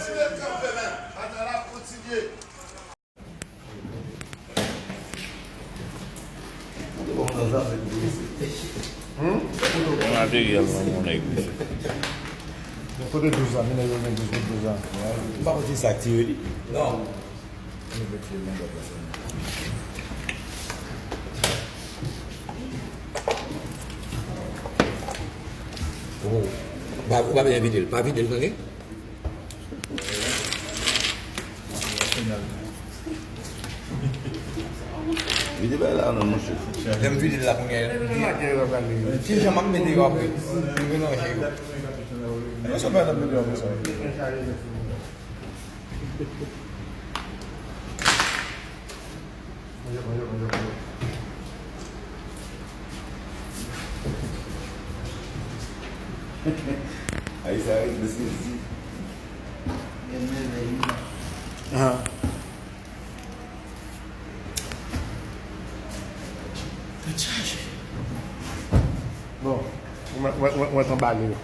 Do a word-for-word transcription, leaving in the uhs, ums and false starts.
Yon materyèl nan mon nèg, mesye. Kote douz la? Vin yo gen douz, douz la. M pa konn si sa k tire li. Non. Ou pa, ou pa bezwen vide l. Pa vide l, tande? Vide bay la non, monchè. Lè m vide l la kounye a. Ki jan m ap mete yo apre? M melanje yo. Yon sèl bagay n ap mete yo apre sa. Ay, sa ret, mesye, di. Ah. Tèt chaje. Bon, ou mèt, ou mèt, ou mèt anbale yo.